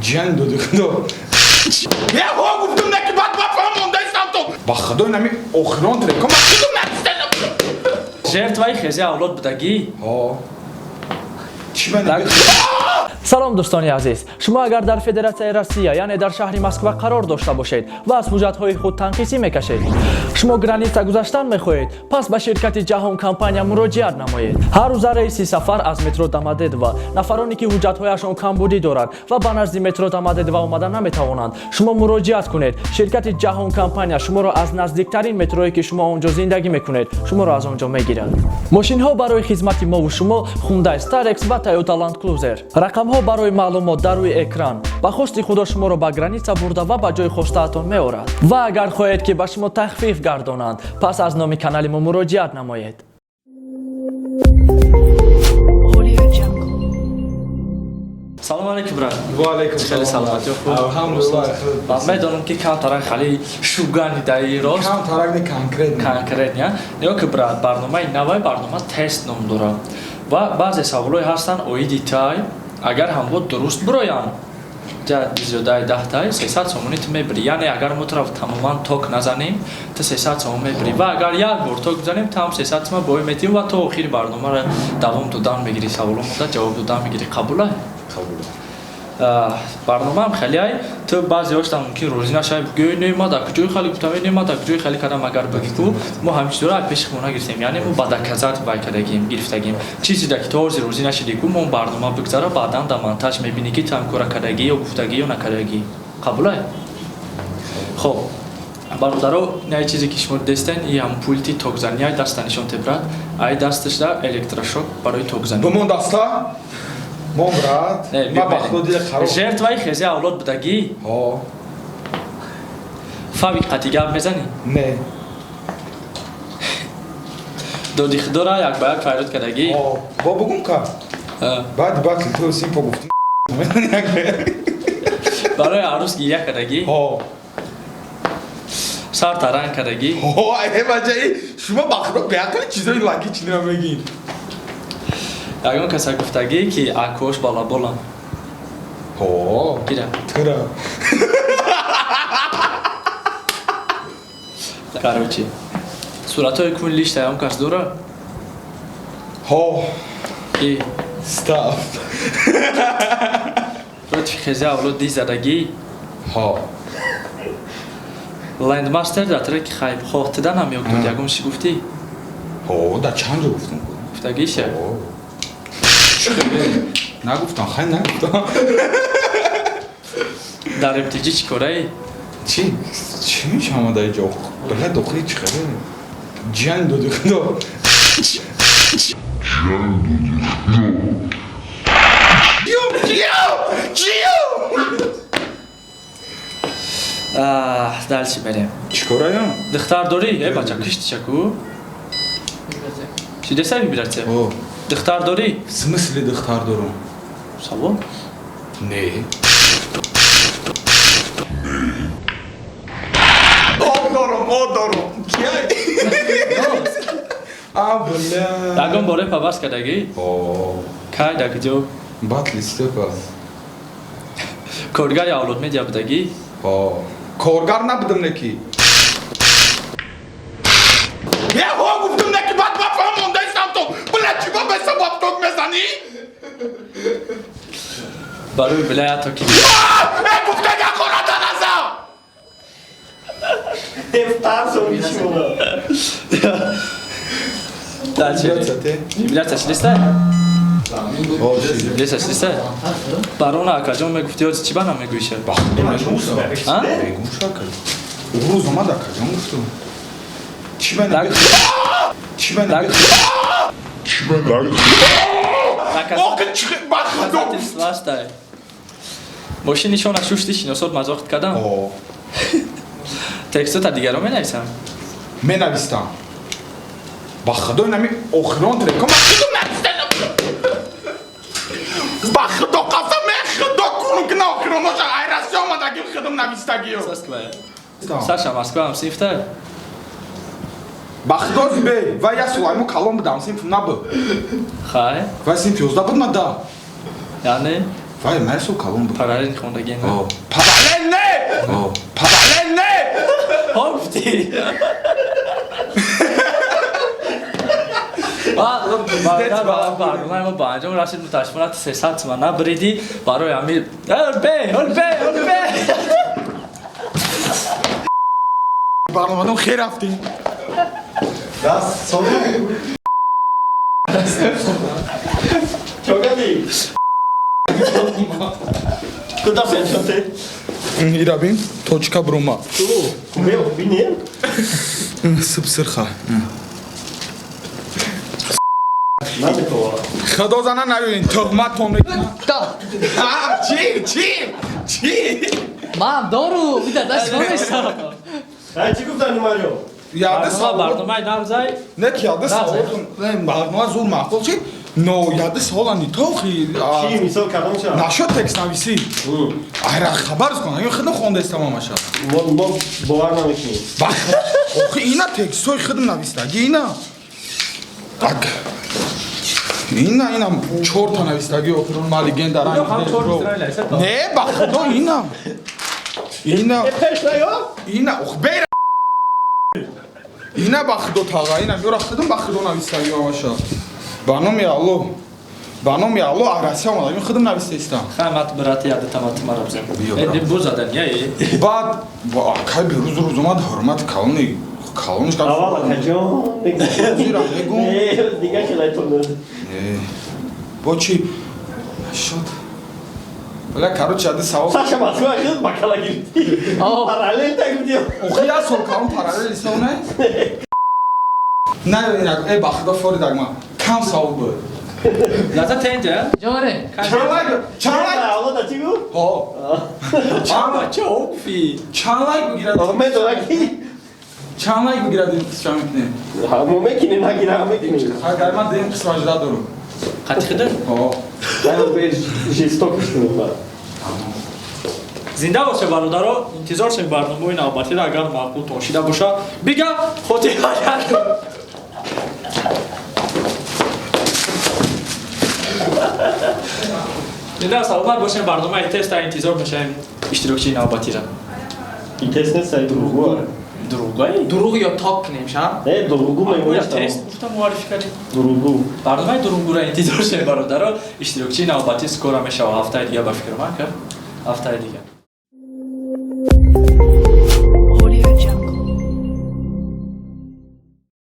Ҷан доди худо. Я ҳо гуфтум, на ки баъд ма фаҳмондаистам то. Ба худо, нами охирон треком ма худо навистам. Жертваи хези авлод будагӣ? Ҳо. Чӣ ба? Салом, дӯстони азиз! Шумо агар дар Федератсияи Россия, яъне дар шаҳри Москва қарор дошта бошед ва аз ҳуҷҷатҳои худ танқисӣ мекашед, шумо граница гузаштан мехоҳед, пас ба ширкати Ҷаҳон компания муроҷиат намоед. Ҳар рӯза рейси сафар аз метро Домодедово. Нафароне ки ҳуҷҷатҳояшон камбудӣ дорад ва ба назди метро Домодедово омада наметавонанд, шумо муроҷиат кунед. Ширкати Ҷаҳон компания шуморо аз наздиктарин метрое, ки шумо он ҷо зиндагӣ мекунед, шуморо аз он ҷо мегирад. Мошинҳо барои хизмати мову шумо: Хундай Старекс ва Тойота Ланд Крузер. Рақамҳо барои маълумот дар рӯи экран. Ба хости худо шуморо ба граница бурда ва ба ҷои хостаатон меорад. Ва агар хоҳед, ки ба шумо тахфиф гардонанд, пас аз номи канали мо муроҷиат намоед. Audio Jungle. Салом алейкум, брат! Ва алейкум. Хеле саломатӣ, хуб? Алҳамдулиллаҳ. Ман медонам, ки камтарак хеле шугани даи рост. Кам тарак не, конкретно. Конкретно. Нигоҳ ки, брат, барномаи навай, барнома тест ном дорад ва баъзе саволҳое ҳастанд оиди тай. Агар ҳамво дуруст бироянд, зиёдаи 10 тай, 300 сомонӣ ту мебирӣ. Яъне агар мо туро тамоман ток назанем, ту 300 сомон мебирӣ ва агар як бор ток бизанем, ту ҳам 300 сомон бои метиҳӣ ва то охири барномаро давом додан мегирӣ, саволо монда ҷавоб додан мегирӣ. Қабулай? Қабул. Барномаам хеле ту баъзеҳошта мумкин розӣ нашавӣ, бигӯӣ: «Не, ма дар куҷои хеле гуфтам, не, ма дар куҷои хеле кардам». Агар бигӣ ку, мо ҳамин чизҳоро аз пеши хона гирифтем, яъне мо ба доказать вай кардагим, гирифтагим. Чизе ки ту ҳозир розӣ нашидӣ ку, мо барнома бигзара, баъдан дар монтаж мебинӣ, ки ту ҳам кора кардагӣ ё гуфтагӣ ё накардагӣ. Қабулай? Хоб, бародаро, не, чизе ки шумо дидестен, и ҳам пульти токзани. Ай даста нишон те, брат. Ай дасташда электрошок барои токзанӣ. Бумон даста? Мон, брат. Ма ба худо дили хароб. Жертваи хези авлод будагӣ? Ҳо. Фави қати гап мезанӣ? Не. Доди худора як ба як файрод кардагӣ? Ҳо. Бо бугум ка. Баъди батл ту симпо гуфтум. Барои арӯс гиря кардагӣ? Ҳо. Сар таранг кардагӣ? Ҳо, э бачаи, шумо ба худо беақли чизои логичныйро мегин. Ягон каса гуфтагӣ, ки акош балаболам? Ҳо. Гира? Тура. Короче, суратҳои кун лишта ягон кас дора? Ҳо. Ки? Став. Против хези авлод ди задагӣ? Ҳо. Лендмастер дар треки хайб хоҳ тиданам ёк дод, ягон чӣ гуфтӣ? Ҳо, дар чанд ҷо гуфтум. Гуфтагиша? Ҳо. Нагуфтам, хай, нагуфтам. Дар МТҷ чӣ кораи? Чӣ чӣ мешавам дар ҷо? Била дохили чӣ хеле? Ҷан доди худо. Ҷан доди худо. Чиё? Чиё? Чиё? Дальше мерем. Чӣ кораям? Духтар дорӣ? Э, бача, киштиша ку? Чӣ деса, вибратсия? О, Духтар дорӣ? в смысле духтар дорум? Савол? Не. Об дорум, о дорум. Кия? А, бля. Ягон боре паваз кардагӣ? О, Кай, дар куҷо? Батли степа. Коргари Авлод Медиа будагӣ? О, коргар набудам, неки. Я ҳо гуфтум, неки баъд ма фаҳмондаистам то. Бля, чӣ ба бесабаб ток мезанӣ? Барои бля ято ки Э, гуфтага хората наза! Тарсом. Дальше. Вибратсия шидеста? Вибратсия шидеста? Барона акаҷон мегуфти, ҳози чӣ ба намегӯиша? А? Бегум шака. Рӯз омад, акаҷон, гуфтум. Чӣ ба Чӣ ба Чӣ ба Охи, чӣ ба худо. Ластай. Мошини шона шушти, шиносот мазохт кардам? О, Текстота дигаро менависам? Менавистам. Ба худо, нами охирон треком ба худо навистам. Ба худо қасам, е худо кунум ки на охироноша ай Россия омадагим, худом навистагиё. Москва. Саша Москва ҳам синфта? Ба худо, бе, вай я Сулаймон калон будам, синф набуд. Хай. Вай синф 11 буд, ма да. Яъне Вай, ман сол калон буд. Параллел хондагӣ на? О, параллел не! О, параллел не! Ҳо гуфтӣ. Барномаи мо ба анҷом расид. Мутаассифона, ту 300 сима набридӣ. Барои ҳамин ҳолбе, ҳолбе, ҳолбе. Барномадон хер рафтем. Даст сон. Чогади. Куда феншоте? Ира бин, точка брума. Бе, бинем. Сып сирха. Наметова. Худо зана наёин, тӯҳматон мекунам. Да. А, чӣ? Чӣ? Чӣ? Ман дору, бида даст намесам. Ай, чӣ гуфтани, Марио? Яде Барнома барномаи нағзай. Не ки яде саволтон, не, барнома зур маъқул шид, но яде саволани тохи. Чӣ мисол, кадом ша? Нашод текст нависӣ. Айра хабар кун, аю худам хондаистам ҳамаша. Мо бовар намекунем. Охи ина текстҳои худам навистаги ина. Так. Ина, ина чорта навистаги охирон ма легенда ранг. Ҳам чор мисра нависта. Не, ба худо ина. Ина. Пеш наё? Ина, ох бера. Ина ба худо тага, ина мёра худам ба худо навистаги ҳамаша. Ба номи Аллоҳ. Ба номи Аллоҳ, Арасия омада, ин худам навистаистам. Хамат брати яда тамат мара бзем. Биё, Э, брат. бу задан яи. Баъд акай берӯз рӯз омад, ҳурмати калони калониш кард. Аввал акаҷон. Зира мегум. Не, дига хелайтон. Э, бо чи шуд? Бля, короче, яде савол. Саша Москва хел бакала гирифти. О. Параллел так гуфти. Охи як сол калон параллел исо не? Не, э, ба худо фори дагма. Кам савол буд. Лаза тенҷа. Ҷоре. Чанд лайк? Чанд лайк? Аввал да чӣ гуфт? Ҳо. Чама ча гуфти? Чанд лайк бигирад? Медона ки Чанд лайк бигирад ин қисма мекунем? мо мекунем, нагира мекунем. Агар ман дим қисма жда дорум. Қати хида? Ҳо. Ай, бе жестокиш кунем ба. Зинда боше, бародаро, интизор шем барномаи навбатиро, агар маъқултон шида боша. Бига хотира. Зинда саломат бошем, барномаи теста интизор мешавем иштирокчии навбатиро. И тест нест, ай дурӯғгӯ. Дурӯғгӯи? Дурӯғ ё ток кунем ша? Не, дурӯғгӯ мегӯяд. Тест гуфта муаррифӣ кардем. Дурӯғгӯ. Барномаи дурӯғгӯро интизор шем, бародаро. Иштирокчии навбатӣ скоро мешава, ҳафтаи дига, ба фикр ман, ка? Ҳафтаи дига.